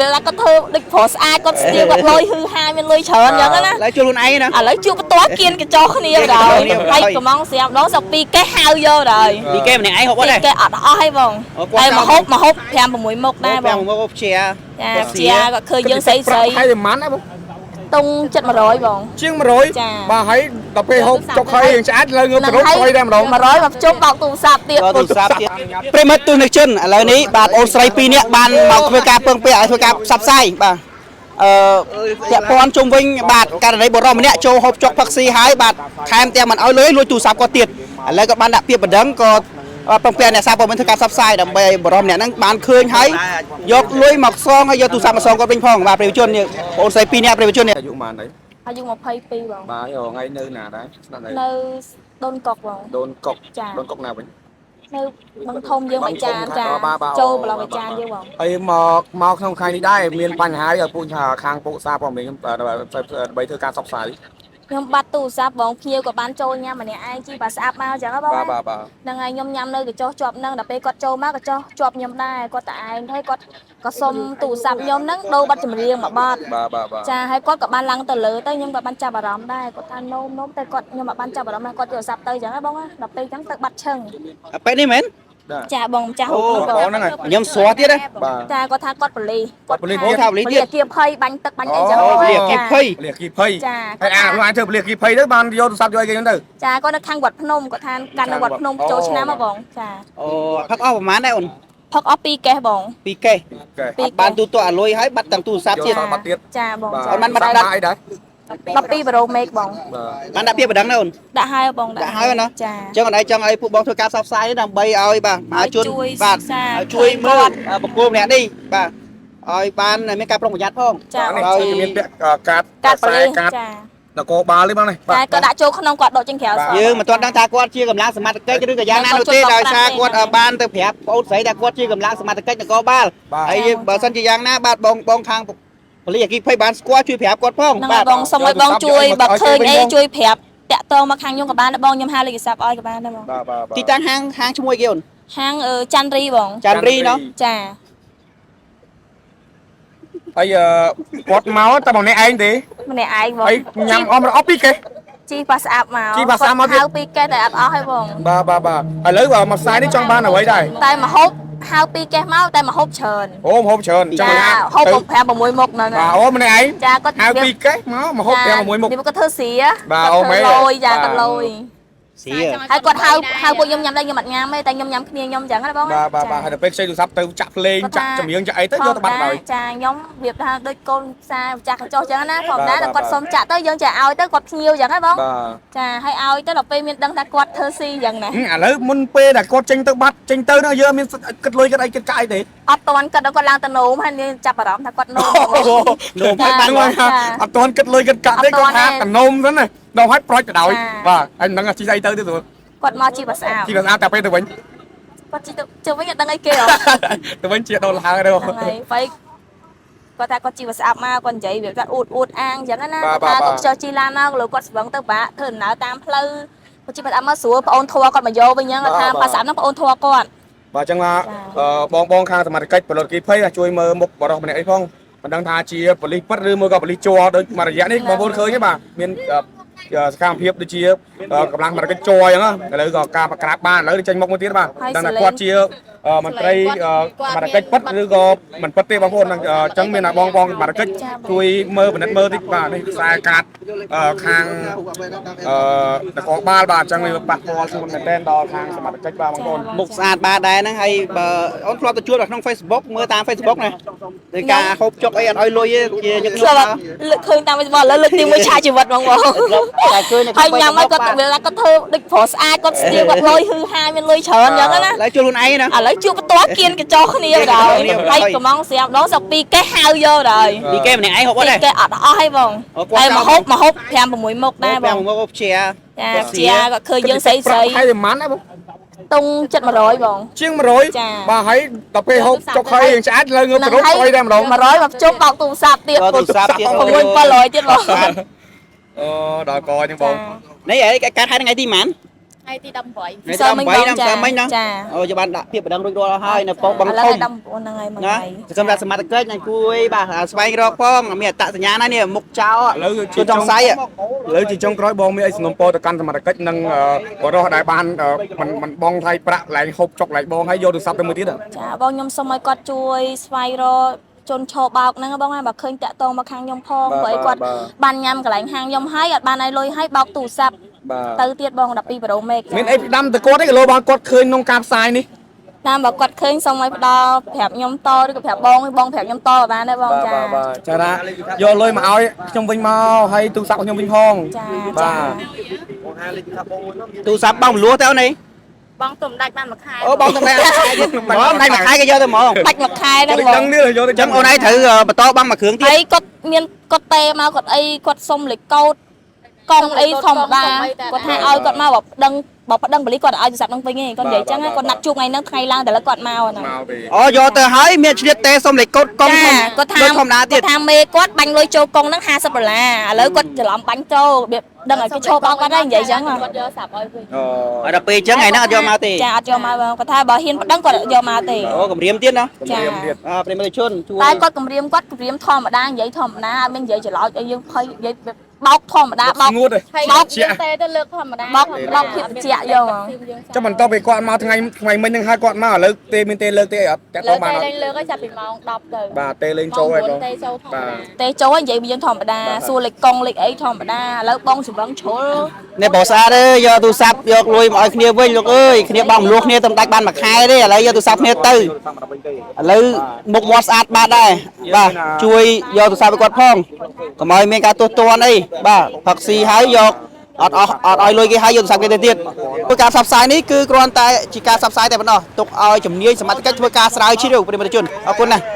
វាថាគាត់ធ្វើដូចប្រុសស្អាតគាត់ស្ទាវគាត់លុយហឺហាមានលុយច្រើនអញ្ចឹងណា ឡើយជួលខ្លួនឯងណា ឥឡូវជួបបន្ទាល់គៀនកញ្ចោះគ្នាបណ្ដោយហើយកំងស្រាប់ដងសពីកេះហៅយកបណ្ដោយ ពីគេម្នាក់ឯងហូបអត់ ពី ទេ កេះអត់អស់ហើយបង អូគាត់ តែមកហូបមកហូប5 6មុខដែរបង មកហូបជា ចាជាគាត់ឃើញយើងស្អីស្អី ហើយប្រហែលដែរបង តុងចិត្ត100បង ជាង100 ចា បាទហើយដល់ពេលហូបចុកហើយយើងឆ្អែតលើងើបទៅរកស្អីដែរម្ដង 100មកជុំបោកទូរស័ព្ទទៀត ទូរស័ព្ទទៀតប្រិមិត្តទស្សនិកជនឥឡូវនេះបាទអូនស្រីពីរនាក់បានមកធ្វើការពឹងពាក់ឲ្យធ្វើការផ្សព្វផ្សាយបាទអឺពាក់ព័ន្ធជុំវិញបាទករណីបុរសម្នាក់ចូលហូបចុកផឹកស៊ីហើយបាទថែមទាំងមិនឲ្យលុយលួចទូរស័ព្ទគាត់ទៀតឥឡូវគាត់បានដាក់ពាក្យបណ្ដឹងក៏បាទពឹងពាក់អ្នកសារព័ត៌មានធ្វើការផ្សព្វផ្សាយដើម្បីឲ្យបុរសម្នាក់ហ្នឹងបានឃើញហើយយកលុយមកសងហើយយកទូរស័ព្ទមកសងគាត់វិញផងបាទប្រិយជននេះអូនស្រីពីរនាក់ប្រិយជននេះ អាយុប៉ុន្មានដែរ អាយុ22បង បាទថ្ងៃនៅណាដែរស្នាក់នៅ នៅដូនកុកបង ដូនកុក ចា ដូនកុកណាវិញ នៅបឹងធំយើងមួយចានចា បាទបាទ ចូលប្រឡងមួយចានយើងបង ហើយមកមកក្នុងថ្ងៃនេះដែរមានបញ្ហាអីឲ្យពូខាងពួកសារព័ត៌មានខ្ញុំដើម្បីធ្វើការផ្សព្វផ្សាយ ខ្ញុំបាត់ទូរស័ព្ទបងភ្ញៀវក៏បានចូលញ៉ាំម្នាក់ឯងជីបាស្អាប់មកអញ្ចឹងហ៎បង បាទបាទបាទ ហ្នឹងហើយខ្ញុំញ៉ាំនៅកញ្ចុះជាប់ហ្នឹងដល់ពេលគាត់ចូលមកកញ្ចុះជាប់ខ្ញុំដែរគាត់តែឯងហើយគាត់ក៏សុំទូរស័ព្ទខ្ញុំហ្នឹងដូរបាត់ចម្រៀងមួយបទ បាទបាទបាទ ចាហើយគាត់ក៏បានឡើងទៅលើទៅខ្ញុំក៏បានចាប់អារម្មណ៍ដែរគាត់ថានោមនោមតែគាត់ខ្ញុំអត់បានចាប់អារម្មណ៍ណាគាត់ទូរស័ព្ទទៅអញ្ចឹងហ៎បងណាដល់ពេលអញ្ចឹងទៅបាត់ឈឹង ពេលនេះមែន ចាបងម្ចាស់រូបនោះ បងហ្នឹងហើយ ខ្ញុំស្រស់ទៀតណា បាទ ចាគាត់ថាគាត់ប៉ូលីស គាត់ប៉ូលីស អូថាប៉ូលីសទៀត អាគាភ័យបាញ់ទឹកបាញ់អីចឹង អូ បង លៀកគេភ័យ លៀកគីភ័យ ចា ហើយអាខ្លួនឯងធ្វើលៀកគីភ័យទៅបានយកទូរស័ព្ទយកអីគេហ្នឹងទៅ ចាគាត់នៅខាងវត្តភ្នំគាត់ថាកាន់នៅវត្តភ្នំចូលឆ្នាំហ៎បងចា អូផឹកអស់ប្រហែលដែរអូន ផឹកអស់ពីរកេះបង ពីរកេះ កែ ពីរ អត់បានទូទាត់អាលុយហើយបាត់ទាំងទូរស័ព្ទទៀត យក បាត់ទៀត ចាបង បាទ ចា អត់បានបាត់ ដាក់អីដែរ 12 Pro Max បង បាទ បានដាក់ពាក្យបណ្ដឹងណាអូន ដាក់ហើយបង ដាក់ហើយណា ចា អញ្ចឹងអនឯងចង់ឲ្យពួកបងធ្វើការផ្សព្វផ្សាយនេះដើម្បីឲ្យបាទមហាជន ឲ្យជួយ បាទ សិក្សា ឲ្យជួយមើលបុគ្គលម្នាក់នេះបាទឲ្យបានមានការប្រុងប្រយ័ត្នផង ចា នេះ ឲ្យ គឺមានពាក្យកាត កាត់ប៉ូលីស កាត ចា នគរបាលទេបងនេះ តែគាត់ដាក់ចូលក្នុងគាត់ដកចេញក្រៅ បាទ យើងមិនទាន់ដឹងថាគាត់ជាកម្លាំងសមត្ថកិច្ចឬក៏យ៉ាងណានោះទេដោយសារគាត់បានទៅប្រាប់ប្អូនស្រីថាគាត់ជាកម្លាំងសមត្ថកិច្ចនគរបាល បាទ ហើយបើសិនជាយ៉ាងណាបាទបងបងខាងប៉ូលីសអគ្គិភ័យបានស្គាល់ជួយប្រាប់គាត់ផង ហ្នឹងហើយ បាទ បងសុំឲ្យបងជួយបើឃើញអីជួយប្រាប់តាក់ទងមកខាងខ្ញុំក៏បានដែរបងខ្ញុំហៅលេខទូរស័ព្ទឲ្យក៏បានដែរបង បាទបាទបាទ ទីតាំងហាងហាងឈ្មោះអីគេអូន ហាងអឺចន្ទរីបង ចាន់រីណោះ ចា ហើយគាត់មកតែម្នាក់ឯងទេ ម្នាក់ឯងបង ហើយញ៉ាំអស់អស់ពីរកេះ ជីប៉ាស្អាប់មក ជីប៉ាស្អាប់មកទៀត ហៅពីរកេះតែអត់អស់ហើយបង បាទបាទបាទឥឡូវមកផ្សាយនេះចង់បានអ្វីដែរ តែមកហូបហៅពីរកេះមកតែមកហូបច្រើន អូមហូបច្រើនចង់ ចា ថា ហូប5 6មុខហ្នឹង បាទអូម្នាក់ឯង ចាគាត់ ហៅពីរកេះមកមកហូប5 6មុខ នេះគាត់ធ្វើស្រា បាទអូមែន លយចាគាត់លយ សៀ ហើយគាត់ហៅហៅពួកខ្ញុំញ៉ាំដែរខ្ញុំអត់ញ៉ាំទេតែខ្ញុំញ៉ាំគ្នាខ្ញុំអញ្ចឹងណាបង បាទបាទបាទហើយដល់ពេលខ្ចីទូរស័ព្ទទៅចាក់ភ្លេងចាក់ចម្រៀងចាក់អីទៅយកទៅបាត់ហើយ ចាខ្ញុំរៀបថាដូចកូនផ្សារចាក់កញ្ចុះអញ្ចឹងណាធម្មតា បាទ តែគាត់សុំចាក់ទៅយើងចាឲ្យទៅគាត់ភ្ញៀវអញ្ចឹងណាបង បាទ ចាហើយឲ្យទៅដល់ពេលមានដឹងថាគាត់ធ្វើស៊ីអញ្ចឹងណា ឥឡូវមុនពេលដែលគាត់ចេញទៅបាត់ចេញទៅនោះយើងមានគិតលុយគិតអីគិតកាក់អីទេ អត់តាន់គិតដល់គាត់ឡើងទៅនោមហើយយើងចាប់អារម្មណ៍ថាគាត់នោម នោមហើយបាន ហ្នឹងហើយអត់ទាន់គិតលុយគិតកាក់ទេគាត់ថាកណុំសិនណាដល់ហើយប្រូចទៅដោយបាទហើយមិនដឹងជីស្អីទៅទេ គាត់មកជីបាស្អាត ជីស្អាតតែពេលទៅវិញ គាត់ជីទៅជើវិញអត់ដឹងអីគេហ៎ ទៅវិញជាដូរលហើយទៅ ហ្នឹងហើយបើគាត់ថាគាត់ជីបាស្អាប់មកគាត់និយាយវាថាអួតអួតអាងអញ្ចឹងណាគាត់ថាគាត់ខ្ជិលជីឡានមកលើគាត់ស្វឹងទៅបាក់ធ្វើដំណើរតាមផ្លូវគាត់ជីបាស្អាប់មកស្រួលប្អូនធัวគាត់មកយកវិញអញ្ចឹងគាត់ថាបាស្អាប់ហ្នឹងប្អូនធัวគាត់ បាទអញ្ចឹងថាបងបងខាងសមត្ថកិច្ចពលរដ្ឋគីភ័យជួយមើលមុខបរិសម្នាក់អីផងមិនដឹងថាជាប៉ូលីសពិតឬមួយក៏ប៉ូលីសជ័រដូចមួយរយៈនេះបងប្អូនឃើញទេបាទមានសកម្មភាពដូចជាកម្លាំងសមត្ថកិច្ចជ័រអញ្ចឹងឥឡូវក៏ការប្រក្រាបបានឥឡូវចេញមុខមួយទៀតបាទដឹងថាគាត់ជាមន្ត្រីសមត្ថកិច្ចពិតឬក៏មិនពិតទេបងប្អូនអញ្ចឹងមានតែបងបងសមត្ថកិច្ចជួយមើលពិនិត្យមើលតិចបាទនេះខ្សែកាតខាងនគរបាលបាទអញ្ចឹងវាប៉ះពាល់ធ្ងន់មែនទែនដល់ខាងសមត្ថកិច្ចបាទបងប្អូន មុខស្អាតបាទដែរហ្នឹងហើយបើអូនធ្លាប់ទៅជួបនៅក្នុង Facebook មើលតាម Facebook ណាដោយការហូបចុកអីអត់ឲ្យលុយទេជាញឹក ធ្លាប់ ញាប់ លើកឃើញតាម Facebook ឥឡូវលើកទី1ឆាកជីវិតហ្មងបង តែឃើញនៅ ហើយញ៉ាំហើយគាត់វាថាគាត់ធ្វើដូចប្រុសស្អាតគាត់ស្ទាវគាត់លុយហឺហាមានលុយច្រើនអញ្ចឹងណា ឡើយជួលខ្លួនឯងណា ឥឡូវជួបបន្ទាល់គៀនកញ្ចោះគ្នាបណ្ដោយហើយកំងស្រាប់ដងសពីរកេះហៅយកបណ្ដោយ ពីគេម្នាក់ឯងហូបអត់ទេ ពីរកេះអត់អស់ហើយបង អូគាត់ តែមកហូបមកហូប5 6មុខដែរបង មកហូបជា ចាជាគាត់ឃើញយើងស្អីស្អី ហើយប្រហែលដែរបង តុងចិត្ត100បង ជាង100 ចា បាទហើយដល់ពេលហូបចុកហើយយើងឆ្អែតលើងើបទៅរកស្អីដែរម្ដង 100មកជុំបោកទូរស័ព្ទទៀត ទូរស័ព្ទទៀត 6 700ទៀតបង អូដល់កអញ្ចឹងបង នេះឯងកាត់ហើយថ្ងៃទីប៉ុន្មាន ថ្ងៃទី18 ថ្ងៃទី18ហ្នឹងមិញណា ចា អូយើងបានដាក់ពាក្យបណ្ដឹងរួចរាល់ហើយនៅប៉ុស្តិ៍បឹង ឥឡូវ ធំ ថ្ងៃ19ហ្នឹងហើយមួយ ណា ថ្ងៃ សង្ឃឹមថាសមត្ថកិច្ចនឹងគួយបាទស្វែងរកផងមានអត្តសញ្ញាណហើយនេះមុខចោល ឥឡូវ ជាចង្ស័យ ឥឡូវជាចុងក្រោយបងមានអីសំណូមពរទៅកាន់សមត្ថកិច្ចនិងបរិសដែលបានមិនមិនបងថ្លៃប្រាក់ឡើងហូបចុកឡើងបងហើយយកទូរស័ព្ទទៅមួយទៀត ចាបងខ្ញុំសូមឲ្យគាត់ជួយស្វែងរកជនឈរបោកហ្នឹងបងហើយបើឃើញតាក់តងមកខាងខ្ញុំផងព្រោះអីគាត់បានញ៉ាំកន្លែងហាងខ្ញុំហើយអត់បានឲ្យលុយហើយបោកទូរស័ព្ទ បាទ ទៅទៀតបង12ប្រូមេក មានអីផ្ដាំទៅគាត់ទេគីឡូបងគាត់ឃើញក្នុងការផ្សាយនេះ តាមបើគាត់ឃើញសូមឲ្យផ្ដល់ប្រាប់ខ្ញុំតឬក៏ប្រាប់បងបងប្រាប់ខ្ញុំតក៏បានដែរបងចា បាទចារ៉ាយកលុយមកឲ្យខ្ញុំវិញមកហើយទូរស័ព្ទខ្ញុំវិញផង ចា បាទ ទូរស័ព្ទបងមលួសទៅអូនឯង បងទុំដាច់បានមួយខែ អូបងតំណែងបងដៃមួយខែគេយកទៅហ្មង ដាច់មួយខែហ្នឹងបង ដឹងនេះយកទៅ អញ្ចឹងអូនឯងត្រូវបន្តបងមួយគ្រឿងទៀត ហើយគាត់មានគាត់ទេមកគាត់អីគាត់សុំលេខកូដកង់អីធម្មតាគាត់ថាឲ្យគាត់មកបើប្តឹងបើប្តឹងប៉ូលីសគាត់ឲ្យទូរស័ព្ទហ្នឹងវិញឯងគាត់និយាយចឹងគាត់ណាត់ជួបថ្ងៃហ្នឹងថ្ងៃឡើងតែលើគាត់មកហ្នឹង មកទេ អូយកទៅហើយមានឆ្លៀតទេសុំលេខកូដកុំ ចាគាត់ថា ដូចធម្មតាទៀត គាត់ថាមេគាត់បាញ់លុយចូលកង់ហ្នឹង50ដុល្លារឥឡូវគាត់ច្រឡំបាញ់ចូលរបៀបដឹងឲ្យគេឈោបោកគាត់ហើយនិយាយចឹងហ៎ គាត់យកសាប់ឲ្យវិញ អូ ហើយដល់ពេលអញ្ចឹងថ្ងៃហ្នឹងអត់យកមកទេ ចាអត់យកមកបងគាត់ថាបើហ៊ានប្តឹងគាត់អត់យកមកទេ អូគម្រាមទៀតណា គម្រាមទៀត អើប្រិមត្តជនជួយ តែគាត់គម្រាមគាត់គម្រាមធម្មតានិយាយធម្មតាអត់មាននិយាយច្រឡោចឲ្យយើងភ័យនិយាយបោកធម្មតាបោក ស្ងួតទេ ហើយ បោក យើងទេទៅលើកធម្មតា បោកបោកភាពត្រជាក់យកហ្មង ចាំបន្តពីគាត់មកថ្ងៃថ្ងៃមិញហ្នឹងហើយគាត់មកឥឡូវទេមានទេលើកទេអត់តាក់ទ លើក ងបានអត់ តែលេងលើកឲ្យចាប់ពីម៉ោង10ទៅ បាទទេលេងចូលហើយបង ទេចូលធម្មតា ទេចូលនិយាយពីយើងធម្មតាសួរលេខកង់លេខអីធម្មតាឥឡូវបងច្រឹងជ្រុល នេះបងស្អាតអើយយកទូរស័ព្ទយកលុយមកឲ្យគ្នាវិញលោកអើយគ្នាបងមលួសគ្នាតំដាច់បានមួយខែទេឥឡូវយកទូរស័ព្ទគ្នាទៅឥឡូវមុខមាត់ស្អាតបាត់ដែរបាទជួយយកទូរស័ព្ទឲ្យគាត់ផងកុំឲ្យមានការទោសទណ្ឌអីបាទផឹកស៊ីហើយយកអត់អស់អត់ឲ្យលុយគេហើយយកទូរស័ព្ទគេទៅទៀតព្រោះការផ្សព្វផ្សាយនេះគឺគ្រាន់តែជាការផ្សព្វផ្សាយតែប៉ុណ្ណោះទុកឲ្យជំនាញសមត្ថកិច្ចធ្វើការស្រាវជ្រាវប្រិមត្តជនអរគុណណាស់។